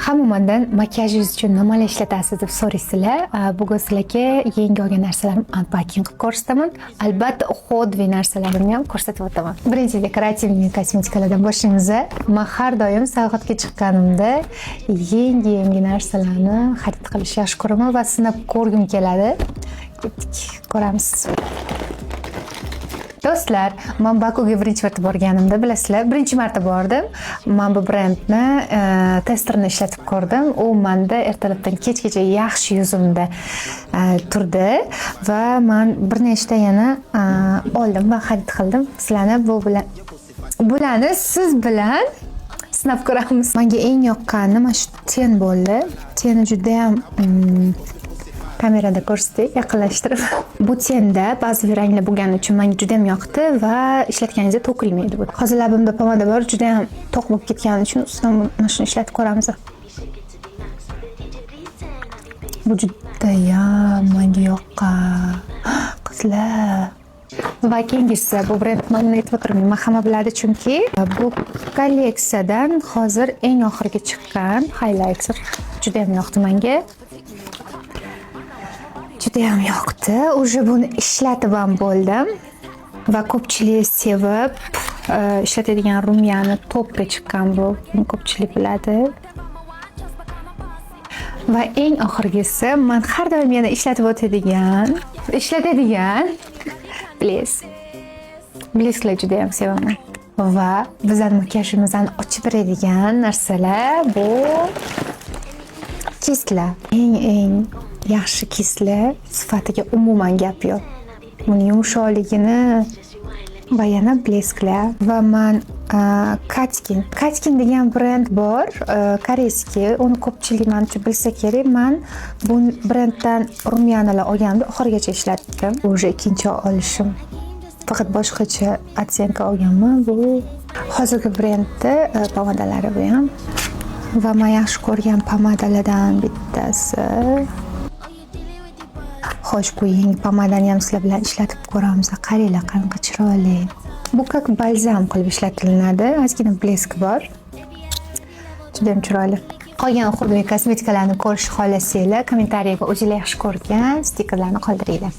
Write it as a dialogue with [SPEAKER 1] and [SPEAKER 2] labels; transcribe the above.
[SPEAKER 1] Hamma mandan makiyajingiz uchun nimalar ishlatasiz deb so'raysizlar. Bugun sizlarga yangi olgan narsalarimni unpacking qilib ko'rsataman. Albatta, уходовый narsalarimni ham ko'rsatib o'taman. Birinchi декоративный kosmetikalardan boshlaymiz. Man har doim sayohatga chiqqanimda yangi yangi narsalarni xarid qilishni yaxshi ko'raman va sinab ko'rgim keladi. Ketdik, ko'ramiz. Do'stlar, man Bakuga birinchi marta borganimda, bilasizlar, birinchi marta bordim. Man bu brendni testerini ishlatib ko'rdim. U menda ertalabdan kechgacha yaxshi yuzimda turdi va man bir nechta yana oldim va xarid qildim. Sizlarni bu bilan bularni siz bilan sinab ko'ramiz. Menga eng yoqqani mana shu тень bo'ldi. Тени juda ham kamerada ko'rsatdik, yaqinlashtirib. Bu тень da базовый ranglar bo'lgani uchun menga juda ham yoqdi va ishlatganingizda to'kilmaydi bu. Hozir labimda pomada bor, juda ham to'q bo'lib ketgani uchun ustidan mana shuni ishlatib ko'ramiz. Bu judayam menga yoqqan. Qizlar. Va keyingisi, bu brend nomini aytib o'tirmayman, hamma biladi, chunki bu kolleksiyadan hozir eng oxirgi chiqqan highlighter juda ham yoqdi menga. Judayam yoqdi. Уже buni ishlatib ham bo'ldim va ko'pchilik sevib ishlatadigan румяна топка chiqqan bu. Buni ko'pchilik biladi. Va eng oxirgisi, man har doim yana ishlatib o'tadigan, ishlatadigan блеск. Блеск lar juda ham sevaman. Va bizani makiyajimizni ochib beradigan narsalar bu кисть lar. Eng eng yaxshi кисть lar, sifatiga umuman gap yo'q. Buni yumshoqligini va yana блеск lar. Va man Katkin, Katkin degan brend bor, корейский. Uni ko'pchilik, manimcha, bilsa kerak. Man bu brenddan румяна lar olganimda oxirigacha ishlatdim. Уже ikkinchi olishim, faqat boshqacha оттенка olganman. Bu hozirgi brendni pomadalari bu ham va man yaxshi ko'rgan pomadalardan bittasi. Xo'sh, bu yangi pomadani ham sizlar bilan ishlatib ko'ramiz. Qaranglar, qanaqa chiroyli. Bu как balzam qilib ishlatilinadi. Ozgina блеск bor. Juda ham chiroyli. Qolgan уходовый kosmetikalarni ko'rishni xohlasanglar, kommentariyaga o'zinglar yaxshi ko'rgan stikerlarni qoldiringlar.